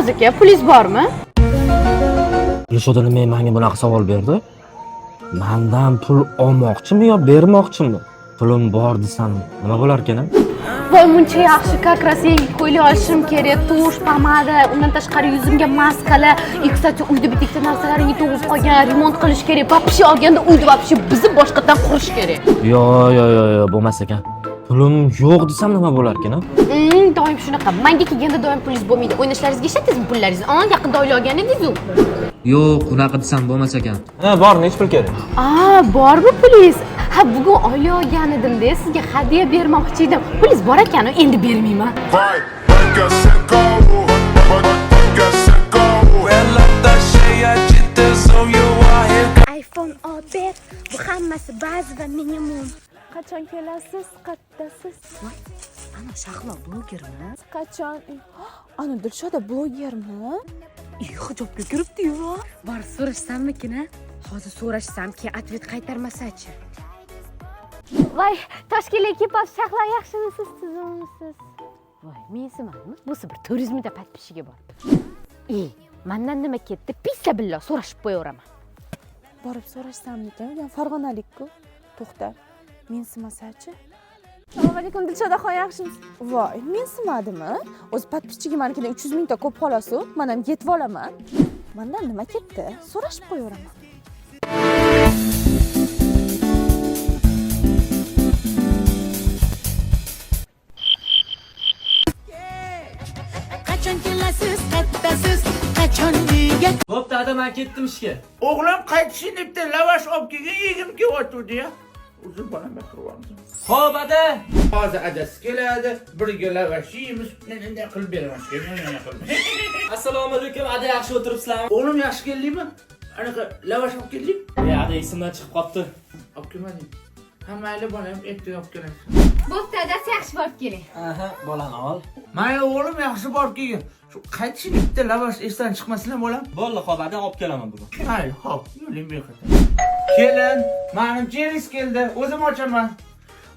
Dilnoz aka, pulingiz bormi? Dilshoda nima menga bunaqa savol berdi? Mandan pul olmoqchimi yo bermoqchimi? Pulim bor desam nima bo'lar ekan? Voy, muncha yaxshi, как раз yangi ko'ylak olishim kerak, тушь, pomada, undan tashqari yuzimga maskalar. И, кстати, uyda bitta ikkita narsalaringni to'g'izib qolgan, remont qilish kerak. Вообще olganda uyni вообще buzib boshqatdan qurish kerak. Yo, yo, yo, yo, bo'lmas ekan. Pulim yo'q desam nima bo'lar ekan? Doim shunaqa. Manga kelganda doim pulingiz bo'lmaydi. O'ynashlaringizga ishlatdingizmi pullaringizni? A, yaqinda oila olgan edingiz-u. Yo'q, unaqa desam bo'lmas ekan. Ha, bor, necha pul kerak? A, bormi pulingiz? Ha, bugun oila olgan edim-da, sizga hadya bermoqchi edim. Pulingiz bor ekan, endi bermayman. Vai, vai que secou, vai, vai que secou. Ela tá cheia de tesão e eu arrego. iPhone olib, bu hammasi baza va minimum. Qachon kelasiz? Qattasiz? Ana Shahlo blogermi? Qachon? Ana Dilshoda blogermi? Hijobga kiribdi-yu. Borib so'rashsammikin a? Hozir so'rashsam, keyin ответ qaytarmasachi. Voy, Toshkentga kelib Shahlo, yaxshimisiz, tuzukmisiz? Voy, mensimanmi? Bo'lsa bir 400 mingta подписчиги bor. E, mandan nima ketdi? Pissa billo so'rashib qo'yaveraman. Borib so'rashsammikan? U ham farg'onalik-ku. To'xta. Mensimasachi? Assalomu alaykum Dilshodaxon, yaxshimisiz? Voy, mensimadimi? O'zi подписчиги manikidan 300 mingta ko'p xolos-u. Men ham yetib olaman. Mandan nima ketdi? So'rashib qo'yaveraman. Qachon kelasiz, qattasiz, qachon uyga? Bo'pti, ada, men ketdim ishga. O'g'lim qaytishini bitta lavash olib kelgin, yegim kelyotgandi ya. Uzr bolam, baqirib. Xo'p, ada. Hozir adasi keladi, birga lavash yeymiz. Ne qilib beraman, ne qilib. Assalomu alaykum, ada, yaxshi o'tiribsizlarmi? O'g'lim, yaxshi keldingmi? Anaqa lavash olib kelding? E, ada, esimdan chiqib qolibdi. Olib kelmading. Ha, mayli bolam, ertaga olib kelasan. Bo'pti, adasi, yaxshi borib keling. Aha, bolani ol. Mayli o'g'lim, yaxshi borib kelgin. Shu qaytishini bitta lavash esdan chiqmasin bolam. Bo'ldi, xo'p, ada, olib kelaman bugun. Mayli, xo'p, yo'ling bexatar. Kelin, manimcha eringiz keldi, o'zim ochaman.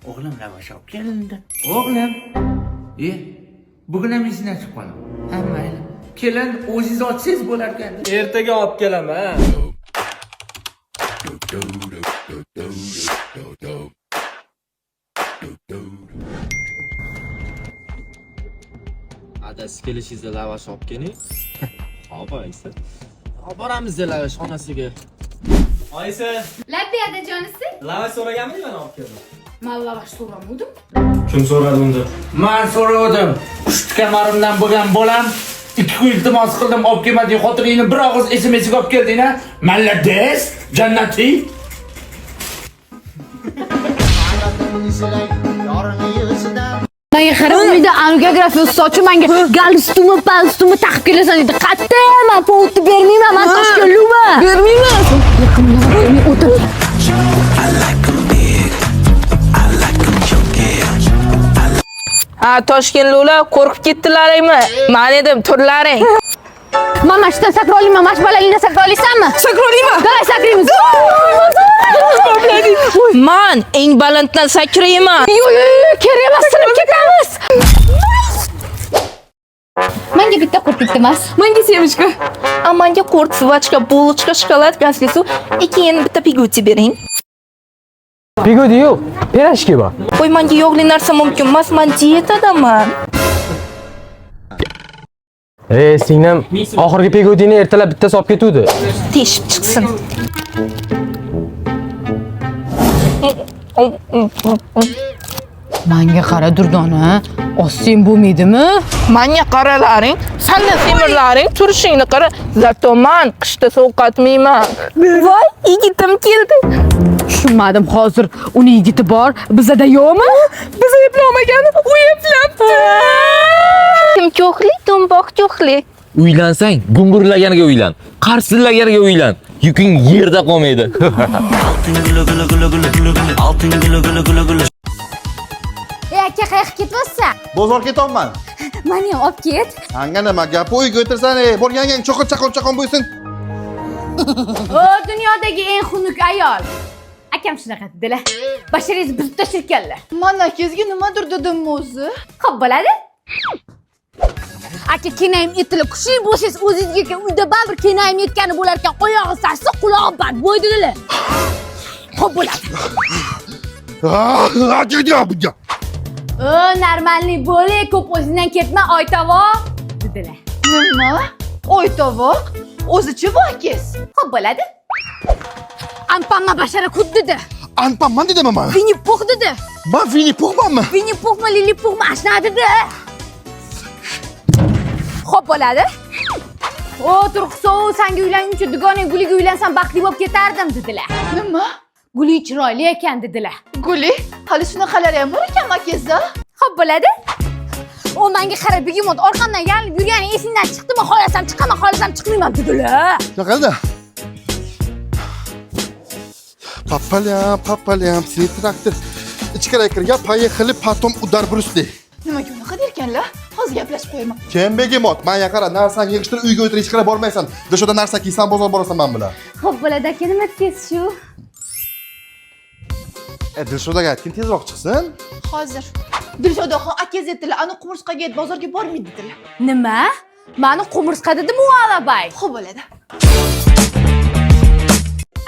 O'g'lim lavash olib kelindi. O'g'lim. E, bugun ham esingdan chiqib qoldi. Ha, mayli. Kelin, o'zingiz ochsangiz bo'lar ekan. Ertaga olib kelaman. Adasi kelishingizda lavash olib keling. Hop, oyisi. Olib boramiz lavash xonasiga. Oyisi, Labbay, adajonisi. lavash so'raganmiding, mana olib keldim. Man lavash so'ramovdim. Kim so'radi unda? Man so'radim. Pushti kamarimdan bo'lgan bolam. 2 kun iltimos qildim, olib kelmading. Xotiningni bir og'iz SMS-ga olib kelding, ha? Malades, jannati. Menga qara, uyda geografiya ustozi menga galstukmi, palstukmi taqib kelasan dedi. Qatta, man повод ni bermayman, man toshkentlikman. Bermayman. Yaqinda o'tir. Ha, toshkentliklar qo'rqib ketdilaringmi? Man edim, turlaring. Man mana shudan sakra olaman, mana shu bolalikdan sakra olasanmi? Sakra olayman. Давай sakraymiz. Man eng balanddan sakrayman. Yo'q, yo'q, yo'q, kerak emas, sinib ketamiz. Menga bitta qurt iltimos. Menga семечка. A manga qurt, жвачка, булочка, shokolad, gazli suv, keyin bitta piguti bering. Pigudi yo'q, pirojki bor. Qo'y, menga yog'li narsa mumkin emas, man dietadaman. Ey, singlim, oxirgi pigudini ertalab bittasi olib ketuvdi. Teshib chiqsin. Menga qara Durdona, ozsang bo'lmaydimi? Manga qaralaring, sanda semirlaring, turishingni qara. Zato man qishda sovqatmayman. Voy, yigitim keldi. Tushunmadim hozir. Uni yigiti bor, bizada yo'qmi? Biz eplamagan, u eplabdi. Kim cho'xli, do'mboq cho'xli. Uylansang, gungurlaganiga uylan, qarsillaganiga uylan. Yuking yerda qolmaydi. Ey aka, qayoqqa ketyapsan? Bozorga ketyapman. Mani ham olib ket. Sanga nima gap? Uyga o'tirsan, ey, bor yangang cho'qin chaqon chaqon bo'lsin. O, dunyodagi eng xunuk ayol. Akam shunaqa dedilar. Basharangizni buzib tashlarkanlar. Man akangizga nimadir dedimmi o'zi? Xo'p bo'ladi. Aka, kenayim etdilar, kuchli bo'lsangiz o'zingizga ekan, uyda baribir kenayim yetgani bo'lar ekan, oyog'i sassiq, qulog'i badbo'y dedilar. Xo'p bo'ladi. Normalniy bo'ling, ko'p o'zingdan ketma, oytovoq dedilar. Nima? Oytovoq? O'zichi bu akangiz? Xo'p bo'ladi. Anpanma bashara kut dedi. Anpanman dedimi man? Vinni Pux dedi. Man Vinni Puxmanmi? Vinni Puxmi, Lili Puxmi, ashna dedi. Xo'p bo'ladi. O, Turqso'v, senga uylanguncha dugonang Guliga uylansam baxtli bo'lib ketardim dedilar. Nima? Guli chiroyli ekan dedilar. Guli? Hali shunaqalari ham bor ekanmi akangizda? Xo'p bo'ladi. O menga qarab begemot orqamdan yalinib yurgani esingdan chiqdimi? Xohlasam chiqaman, xohlasam chiqmayman dedilar. Shunaqada. По полям, по полям, синий трактор. Ichkariga kirgan, поехали, потом удар Брюс Ли. Nimaga unaqa derkanlar? Hozir gaplashib qo'yaman. Kim begemot? Menga qara, narsani yig'ishtirib uyga o'tir, hech qayerga bormaysan. Dilshoda narsa kiysan, bozor borasan men bilan. Xo'p bo'ladi aka, nima deysiz shu? Dilshodaga aytgin tezroq chiqsin. Hozir. Dilshodaxon akangiz aytdilar, ani qumursqaga et bozorga bormaydi dedilar. Nima? Mani qumursqa dedimi u alabay? Xo'p bo'ladi.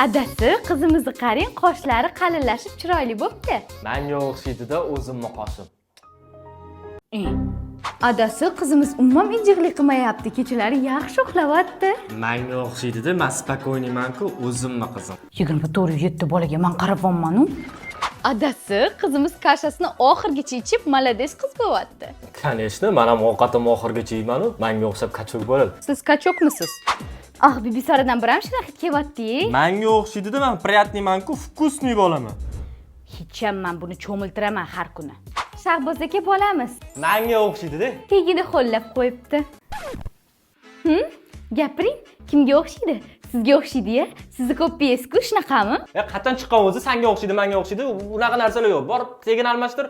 Adasi, qizimizni qarang, qoshlari qalinlashib chiroyli bo'pti. Menga o'xshaydi-da o'zimni qoshim. Adasi, qizimiz umuman injiqlik qilmayapti, kechalari yaxshi uxlayapti. Menga o'xshaydi-da, men spokойныйman-ku, o'zimni qizim. 24-7 bolaga men qarabonman-u. Adasi, qizimiz kashasini oxirgacha ichib, malades qiz bo'lyapti. Конечно, men ham ovqatimni oxirgacha yeyman-u, menga o'xshab kachok bo'ladi. Siz kachokmisiz? Ah, Bibisoradan bir ham shunaqa kelyapti. Menga o'xshaydi-da, men приятныйman-ku, вкусный bo'laman. Hecham men buni cho'miltiraman har kuni. Shahboz aka bolamiz. Menga o'xshaydi-da. Tegini ho'llab qo'yibdi. Gapiring, kimga o'xshaydi? Sizga o'xshaydi-ya? Sizni ko'p yeysiz-ku, shunaqami? Qachon chiqqan o'zi senga o'xshaydi, menga o'xshaydi, unaqa narsalar yo'q. Borib tegini almashtir.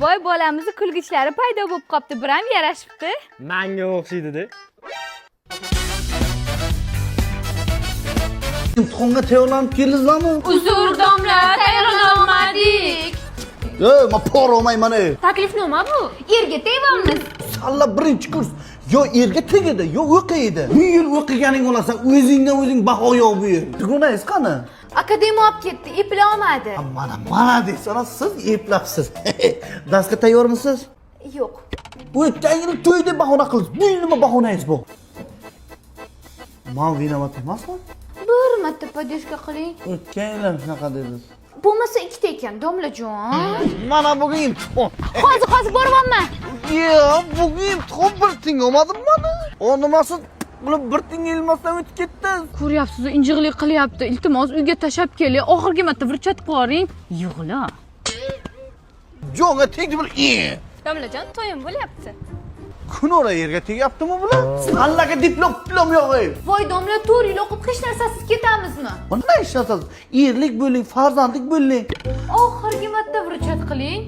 Voy, bolamizni kulgichlari paydo bo'lib qopti, bir ham yarashibdi. Menga o'xshaydi-da. Imtihonga tayyorlanib keldingizmi? Uzr domla, tayyorlanmadik. Ey, men pora olmayman ey. Taklifnoma bu. Erga tegamiz. Salla birinchi kurs yo erga tegadi, yo o'qiydi. Bu yil o'qiganing olasan, o'zingdan o'zing baho yo'q bu yil. Dugonangiz qani? Akademiya olib ketdi, eplay olmadi. Mana, mana deysiz, siz eplabsiz. Darsga tayyormisiz? Yo'q. O'tgan yil to'y deb bahona qildingiz. Bu yil nima bahonangiz bu? Men vinovat emasman. Bir marta podeshka qiling. O'tgan yil ham shunaqa dedingiz. Bo'lmasa ikkita ekan, domlajon. Mana bugun imtihon. Hozir boryapman. Yo'q, bugun imtihon bir tiyin olmadim mana. O nimasi bular bir tiyin ilmasdan o'tib ketdi. Ko'ryapsiz, injiqlik qilyapti. Iltimos, uyga tashab keling. Oxirgi marta vrchat qilib yuboring. Yig'la. Jonga tegdi bular. Domlajon, to'yim bo'lyapti. Kun ora yerga tegyaptimi bular? Sallaga diplom diplom yo'q ey. Voy domla, 4 yil o'qib hech narsasiz ketamizmi? Nima hech narsasiz? Erlik bo'ling, farzandlik bo'ling. Oxirgi marta vrchat qiling.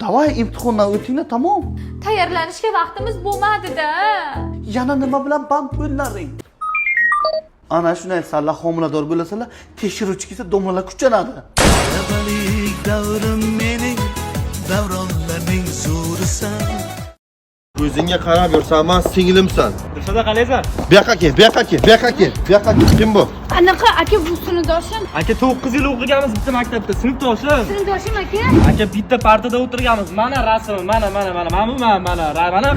Davay imtihondan o'tinglar, tamom. Tayyorlanishga vaqtimiz bo'lmadi-da. Yana nima bilan band bo'llaring? Ana shunday salla homilador bo'lasalar, tekshiruvchi kelsa domlalar kuchanadi. Talabalik davrim mening, davronlarning zo'risan. O'zingga qarab yursan, men singlimsan. Dilshoda qalaysan? Bu yoqqa kel, bu yoqqa kel, bu yoqqa kel, bu yoqqa kel. Kim bu? Anaqa aka, bu sinfdoshim. Aka, 9 yil o'qiganmiz bitta maktabda, sinfdoshim. Sinfdoshim aka. Aka, bitta partada o'tirganmiz. Mana rasmi, mana mana mana, mana bu, mana mana, mana.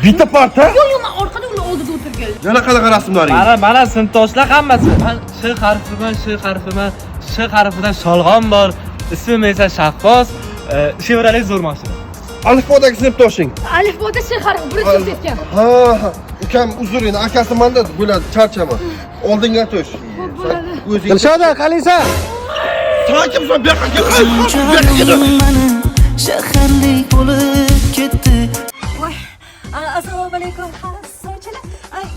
Bitta parta? Yo'q, yo'q, men orqada, ular oldida o'tirgan. Yana qanaqa rasmlaring? Mana mana sinfdoshlar hammasi. Men Sh harfiman, Sh harfiman, Sh harfidan sholg'om bor. Ismim esa Shahboz. Chevrolet zo'r mashina. Alifbodagi sinfdoshing. Alifboda Sh harfi birinchi o'tgan. Ha, ha. Ukam uzr endi, akasi manda bo'ladi, charchama. Oldinga tush. Bo'ladi. O'zing. Dilshoda, qalaysan? Sen kimsan? Bu yoqqa kel. Bu yoqqa kel. Shaharlik bo'lib ketdi. Voy, assalomu alaykum. Ha, sovchilar.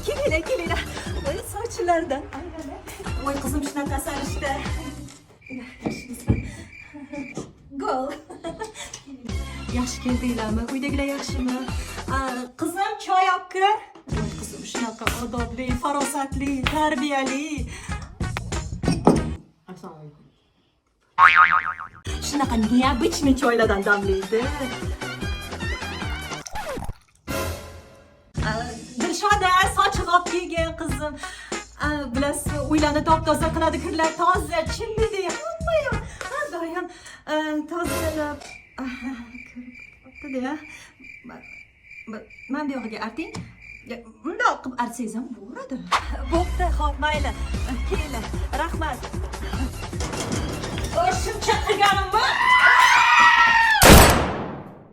Kelinglar, kelinglar. Voy, sovchilardan. Voy, qizim shunaqa sarishta. Gol. Yaxshi keldinglarmi? Uydagilar yaxshimi? Qizim, choy olib kir. Voy, qizim shunaqa odobli, farosatli, tarbiyali. Assalomu alaykum. Shunaqa необычный choylardan damlaydi. Olib kelgin, qizim. Bilasizmi, uylarni top toza qiladi, kirlar toza, chinnidek, hamma yoq har doim tozalab kirib. Mana bu yog'iga arting. Bundoq qilib artsangiz ham bo'ladi. Bo'pti, xo'p, mayli, kelinglar, rahmat. Shuncha qilganimmi?